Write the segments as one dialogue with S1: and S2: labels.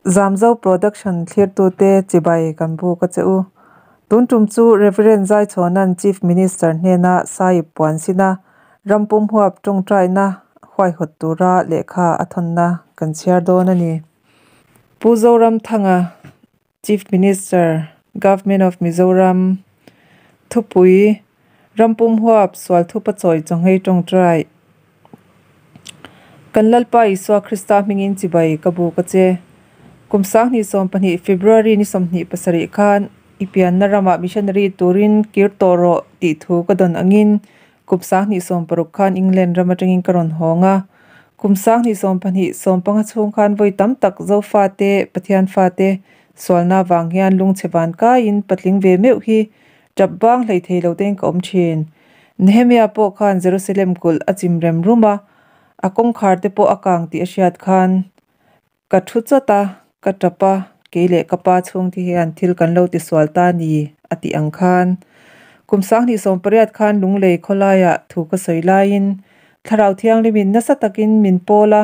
S1: Zamzo Production thlirtute chibai kan buk a che u. Tun tum chu Rev. Zaichhawnan Chief Minister hnena Sahib puan sina rampum huap tawngtaina huaihawt tura lehkha a thawnna kan chhiar dawn a ni. Pu Zoramthanga, Chief Minister, Government of Mizoram, Thupui, Rampum huap sual thupa chawi chawnghei tawngtai. Kan Lalpa Isua Krista hmingin chibai ka buk a che. Kum 2020 February ni 27 khan i pianna ramah missionary turin kir tawh rawh tih thu ka dawn angin kum 2016 khan England ram atangin ka rawn hawng a. Kum 2020 15 chhung khan vawi tam tak Zofate, Pathian fate sualna vang hian lungchhe van kaiin patling ve meuh hi tap bang hlei thei lo tein ka awm thin. Nehemia pawh khan Jerusalem kulh a chim rem rum a, a kawngkhar te pawh a kang tih a hriat khan ka thu chawt a, ka tap a, kei leh ka pa chhungte hian thil kan lo tisual ta a ni a tih ang khan. Kum 2018 khan Lunglei khawlaiah thu ka sawi laiin Thlarau Thianghlimin nasa takin min pawl a,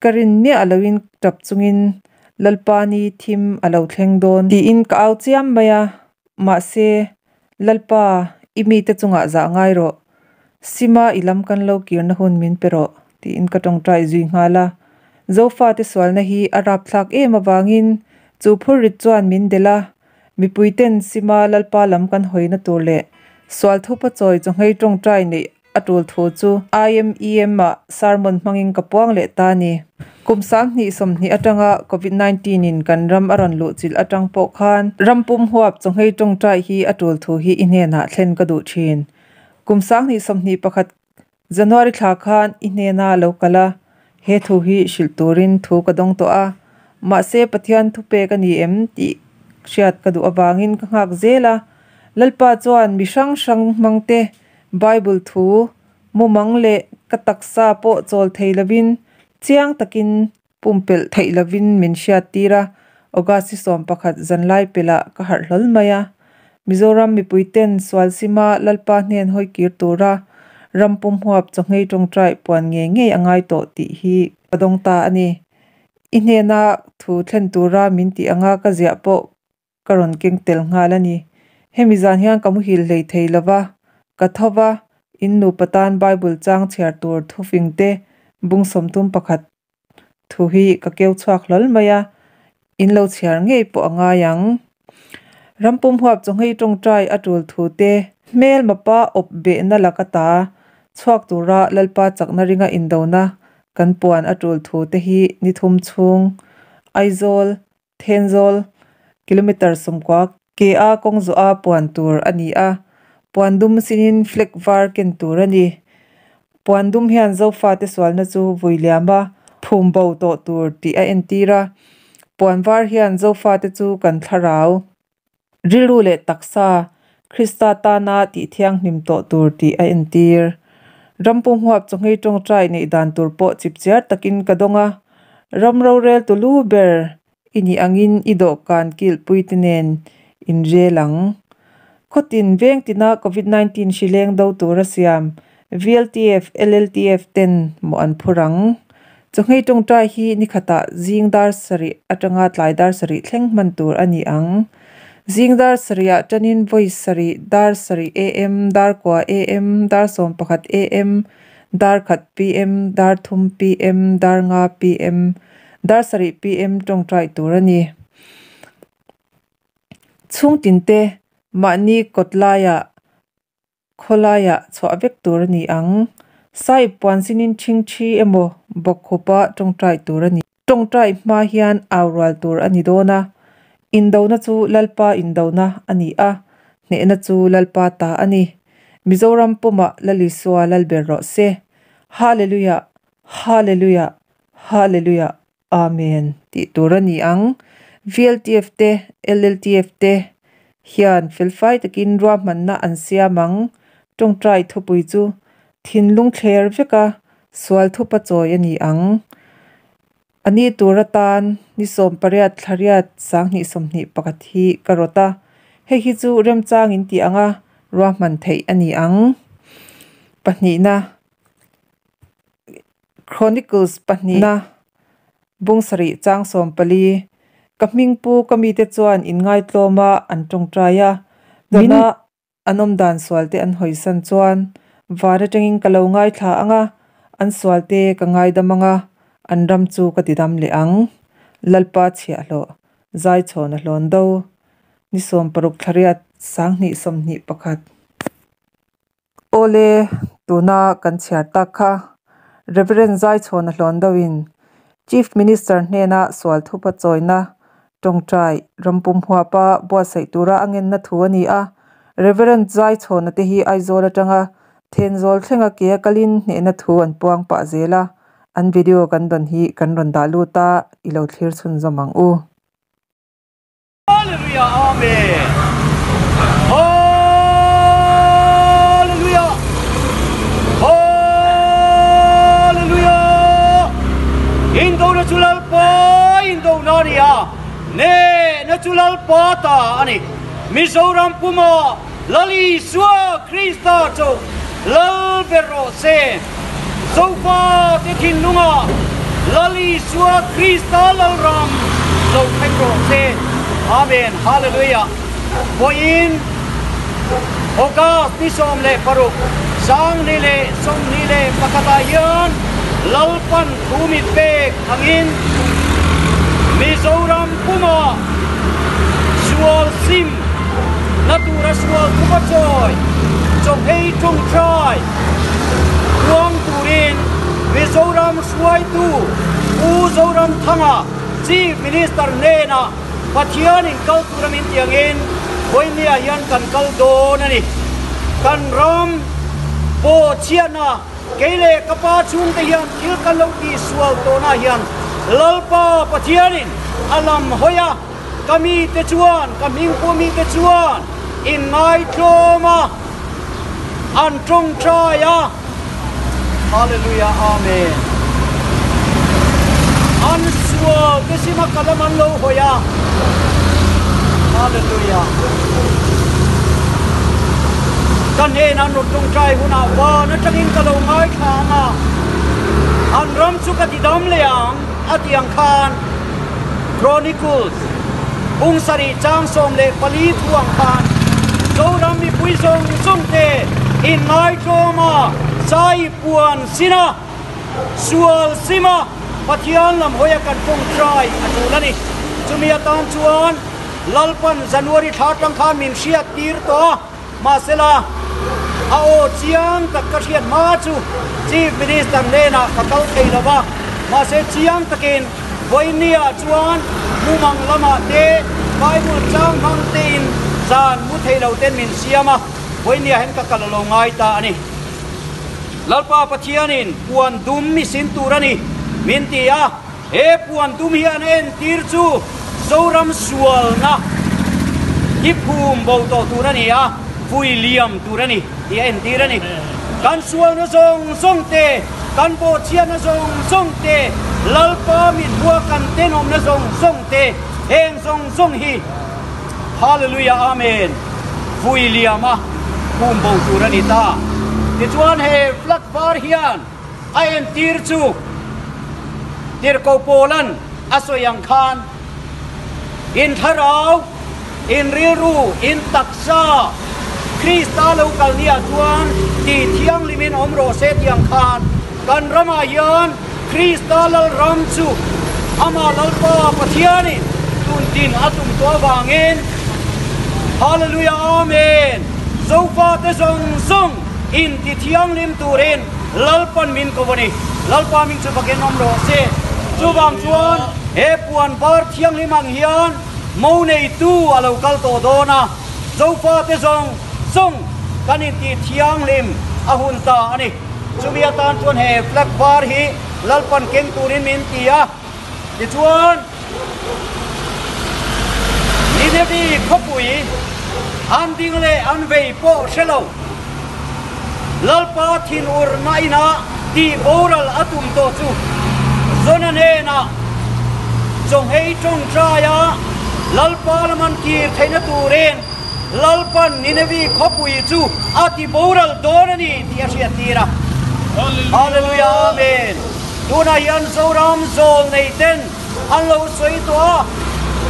S1: Ka rin miah loin tap chungin Lalpa ni thim a lo thleng dawn tiin ka au chiam mai a, mahse Lalpa i mite chungah zah ngai rawh, Sima i lam kan lo kirna hun min pe rawh tiin ka tawngtai zui nghal a. Zofate sualna hi a rapthlak em avangin chu phurrit chuan min delh a, mipuiten Sima Lalpa lam kan hawina tur leh sual thupa chawi chawnghei tawngtai neih A tul thu chu IMEM ah sermon hmangin ka puang leh ta a ni. Kum 2020 atanga Covid 19 in kan ram a rawn luh chilh atang pawh khan ram pum huap chawnghei tawngtai hi a tul thu hi i hnenah thlen ka duh thin. Kum 2021 January thla khan i hnena lo kal a, he thu hi hrilh turin thu ka dawng tawh a, mahse Pathian thupek a ni em tih hriat ka duh avangin ka nghak zel a. Lalpa chuan mi hrang hrang hmangte Bible thu, mumang leh ka taksa pawh chawl thei lovin chiang takin pumpelh theih lovin min hriattir a, August hi 11 zanlai pelhah ka harh hlawl mai a. Mizoram mipuiten sual sima Lalpa hnen hawi kir tura ram pum huap chawnghei tawngtai puan ngei ngei a ngai tawh tih hi ka dawng ta a ni. I hnena thu thlen tura min tih anga ka ziah pawh ka rawn keng tel nghal a ni. Hemi zan hian ka muhil hlei thei lo va, ka tho va, in nupa tan Bible chang chhiar tur thufing te bung 31 thu hi ka keu chhuak hlawl mai a, in lo chhiar ngei pawh a ngai ang. Rampum huap chawnghei tawngtai a tul thu te, hmelma pa awp behna lak ata chhuak tura Lalpa chakna ringa indona kan puan a tul thu te hi ni thum chhung Aizawl Thenzawl, kilometre 90 ke a kawng zawh a puan tur a ni a, puan dum sinin flag var ken tur a ni. Puan dum hian Zofate sualna chu vui liam a, phum bo tawh tur tih a entir a. Puan var hian Zofate chu kan thlarau, rilru leh taksa, Krista tana tih thianghlim tawh tur tih a entir. Rampum huap chawnghei tawngtai neih dan tur pawh chipchiar takin ka dawng a, ram rorel tu lu ber i nih angin i dawhkan kilhpui te nen in rel ang. Khawtin veng tina Covid 19 hri leng do tura siam VLTF, LLTF ten mawh an phur ang. Chawnghei tawngtai hi nikhatah zing dar sarih atanga tlai dar sarih thleng hman tur a ni ang. Zing dar sarihah tanin vawi sarih, dar sarih am, dar kua am, dar 11 am, dar khat pm, dar thum pm, dar nga pm, dar sarih pm tawngtai tur a ni. Chhung tinte mahni kawt laiah Khawlaiah chhuah vek tur a ni ang. Sahib puan sinin ṭhingṭhi emaw bawkkhupa ṭawngṭai tur a ni. Ṭawngṭai hma hian au rual tur a ni dawn a. Indona chu Lalpa indona a ni a, hnehna chu Lalpa ta a ni. Mizoram pumah Lalisua Lalber rawh se. Hallelujah! Hallelujah! Hallelujah! Amen tih tur a ni ang. VLTF te, LLTF te hian felfai takin ruahmanna an siam ang. Tawngtai thupui chu thinlung thler veka sual thupa chawi a ni ang. A ni tur atan ni 18 thla riat 2021 hi ka rawt a. Hei hi chu remchang in tih anga ruahman theih a ni ang. Pahnihna. Chronicles pahnihna. Bung sarih chang 14, Ka hming pu ka mite chuan inngaitlawma an tawngtai a, min an awm dan sualte an hawisan chuan van atangin ka lo ngaithla ang a, an sualte ka ngaidam ang a, an ram chu ka tidam leh ang. Lalpa chhiahhlawh, Zaichhawn a hlawn do. Ni 60 thlariat 2021. Awle, tuna kan chhiar tak kha Rev. Zaichhawna Hlawndoin Chief Minister hnena sual thupa chawina tawngtai rampum huapa buatsaih tura a ngenna thu a ni a. Rev. Zaichhawna te hi Aizawl atanga Thenzawl thlenga ke a kalin hnehna thu an puang pah zel a, an video kan dawn hi kan rawn dah lut a, i lo thlir chhunzawm ang u.
S2: Hallelujah Amen Hallelujah Hallelujah Indona chu Lalpa indona a ni a, nehna chu Lalpa ta a ni. Mizoram puma Lal Isua Krista chu Lal ber rawh se. Zofa te thinlungah Lal Isua Krista Lalram lo thleng rawh se. Amen Hallelujah Vawiin August ni 16 2021 ah hian Lalpan thu mit pek angin Mizoram pumah sual sim na tura sual thupa chawi chawhei tawngtai Kuang turin Mizoram hruaitu Pu Zoramthanga Chief Minister hnenah Pathianin kal tura min tih angin vawinia hian kan kal dawn a ni. Kan ram pawh chhiatna kei leh ka pa chhungte hian thil kan lo tihsual tawhna hian Lalpa Pathianin a lam hawi a, ka mite chuan, ka hmingpua mite chuan inngaithlawm a, an tawngtai a. Hallelujah Amen. An sual te sima ka lam an lo hawi a. Hallelujah. Ka hnenah an rawn tawngtai hunah van atangin ka lo ngaithla ang a, an ram chu ka ti dam leh ang a ti ang khan Chronicles bung sarih chang 14 thu ang khan Zoram mipui zawng zawng te inngaithlawm a, zai puan sin a, sual sim a, Pathian lam hawi a kan tawngtai a tul a ni. Chumi atan chuan Lalpan January thla atang khan min hriat tir tawh a, mahsela a aw chiang tak ka hriat hma chu Chief Minister hnenah ka kal thei lo va, mahse chiang takin vawinia chuan mumang lamah te Bible chang hmang tein zan mu thei lo ten min siam a, vawinia hian ka kal a lo ngai ta a ni. Lalpa Pathianin puan dum i sin tur a ni min ti a, he puan dum hian a entir chu Zoram sualna hi phum bo tawh tur a ni a, vui liam tur a ni tih a entir a ni. Kan sualna zawng zawng te, kan bawhchhiatna zawng zawng te, Lalpa mithua kan tenawmna zawng zawng te, heng zawng zawng hi Hallelujah Amen vui liam a phum bo tur a ni ta. Tichuan he flag var hian a entir chu Tirhkoh Paulan a sawi ang khan in thlarau, in rilru, in taksa Krista lo kal nia chuan tih thianghlimin awm rawh se tih ang khan kan ramah hian Krista Lalram chu amah Lalpa Pathianin tun din a tum tawh avangin Hallelujah Amen Zofate zawng zawng in ti thianghlim turin Lalpan min ko a ni. Lalpa ming chu fakin awm rawh se. Chuvang chuan he puan var thianghlim ang hian mo neitu a lo kal tawh dawn a, Zofate zawng zawng kan intih thianghlim a hun ta a ni. Chumi atan chuan he flag var hi Lalpan keng turin min ti a, tichuan Ninevi khawpui an ding leh an vei pawh hre lo. Lalpa thinur na inah tih boral a tum tawh chu Jona hnenah chawnghei tawngtaia Lalpa lam an kir theihna turin Lalpan Ninevi khawpui chu a ti boral dawn a ni tih a hriattir a. Hallelujah Amen. Tunah hian Zoram zawl nei ten an lo sawi tawh a,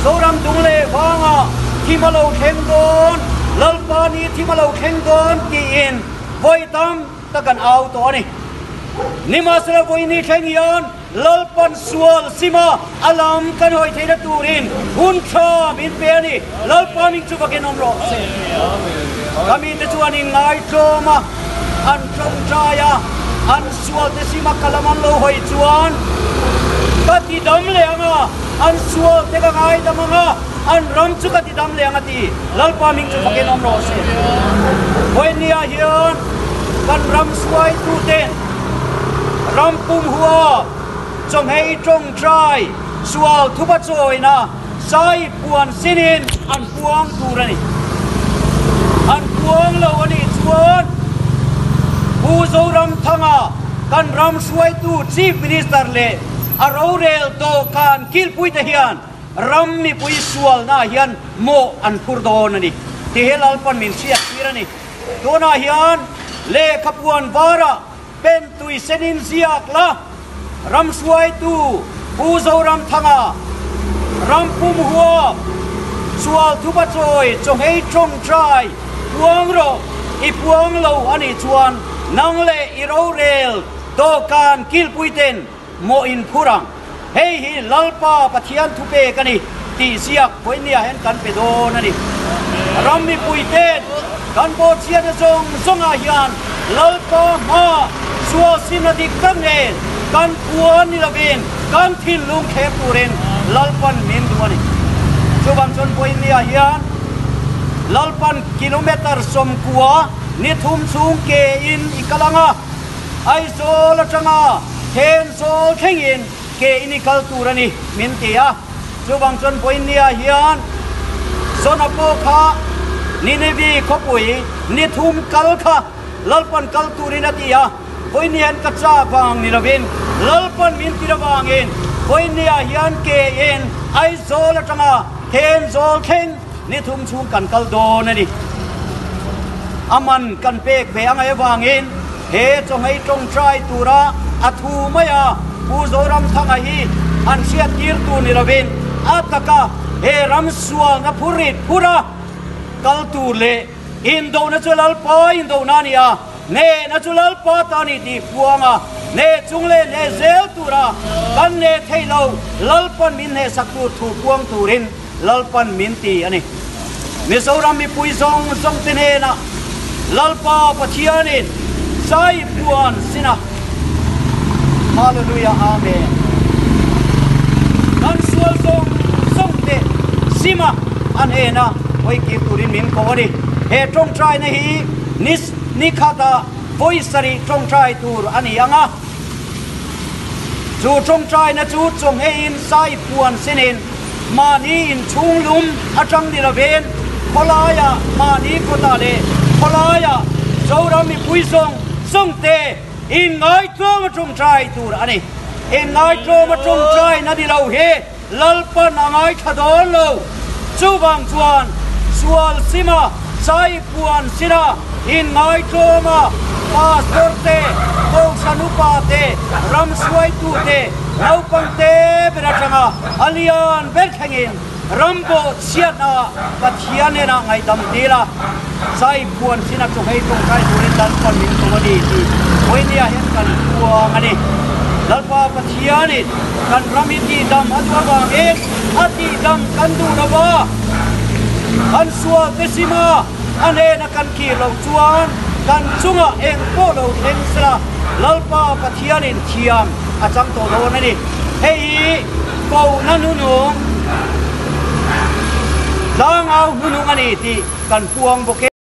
S2: Zoram dung leh vangah thim a lo thleng dawn, Lalpa ni thim a lo thleng dawn tiin vawi tam tak an au tawh a ni. Nimahsela vawi ni thleng hian Lalpan sual sima a lam kan hawi theihna turin hun tha min pe a ni. Lalpa ming chu vakin awm rawh se. Ka mite chuan in ngaitlawm a, an tawngtai a, an sual te sima ka lam an lo hawi chuan ka ti dam leh ang a, an sual te ka ngaidam ang a, an ram chu ka ti dam leh ang a ti. Lalpa ming chu vakin awm rawh se. Vawinia hian kan ram hruaituten ram pum hua chawhmei tawngtai sual thupa chawina Sai puan sinin an puang tur a ni. An puang lo a nih chuan Pu Zoramthanga kan ram hruaitu Chief Minister leh a rorel dawhkan kilpuite hian ram mipui sualnaah hian mawh an phur dawn a ni tih hi Lalpan min hriattir a ni. Tunah hian lehkha puan varah Pen tui senin ziak la, ram hruaitu Pu Zoramthanga, ram pum huap, sual thupa chawi chawhei tawngtai puang rawh, i puang lo a nih chuan nang leh i rorel dawhkan kilpui ten mawh in phur ang. Hei hi Lalpa Pathian thupek a ni tih ziak vawinia hian kan pe dawn a ni. Ram mipui ten kan bawhchhiatna zawng zawngah hian Lalpa hma sualsimna dik tak nen kan puan ni lovin kan thinlung thlep turin Lalpan min duh a ni. Chuvang chuan vawinia hian Lalpan kilometre 90 ni thum chhung ke in i kal ang a, Aizawl atanga Thenzawl thlengin ke in i kal tur a ni min ti a, chuvang chuan Vawinia hian Zona pawh kha Ninevi khawpui ni thum kal kha Lalpan kal turin a ti a, Vawinia hian ka chak vang ni lovin Lalpan min tir avangin Vawinia hian ke in Aizawl atanga Thenzawl thleng ni thum chhung kan kal dawn a ni. A man kan pek ve angai avangin he chawhmei tawngtai tura a thu mai a, Pu Zoramthanga hi an hriat tir tur ni lovin a taka he ram sualna phurrit phura kal tur leh indona chu Lalpa indona a ni a, hnehna chu Lalpa ta a ni tih puang a, hneh chung leh hneh zel tura kan hneh theih lo Lalpan min hnehsak tur thu puang turin Lalpan min ti a ni. Mizoram mipui zawng zawng te hnenah Lalpa Pathianin zai puan sin a. Hallelujah Amen. Kan sual zawng zawng te sim a a hnena hawi kir turin min ko a ni. He tawngtaina hi ni ni khatah vawi sarih tawngtai tur a ni ang a. Chu tawngtaina chu chawngheiin zai puan sinin Mahni inchhung lum atang ni lovin khawlaiah mahni kawtah leh khawlaiah Zoram mipui zawng zawng te inngaihtlawm a tawngtai tur a ni. Inngaihtlawm a tawngtaina ni lo hi Lalpan a ngaithla dawn lo. Chuvang chuan sual sima zai puan sina inngaihtlawm a pastor te, kohhran upa te, ram hruaitu te, Naupang te ber atanga a lian ber thlengin ram bawh chhiatna Pathian hnenah ngaihdam dil a, zai phuan sin a chawhei tawngtai turin Lalpa min ko a ni tih vawinia hian kan puang a ni. Lalpa Pathianin kan ram hi tihdam a duh avangin a tihdam kan duh lo va, kan sual te sim a, a hnena kan kir loh chuan kan chungah eng pawh lo thleng sela Lalpa Pathianin thiam a chang tawh dawn a ni. Hei hi kohna hnunung, tlangau hnunung a ni tih kan puang bawk e.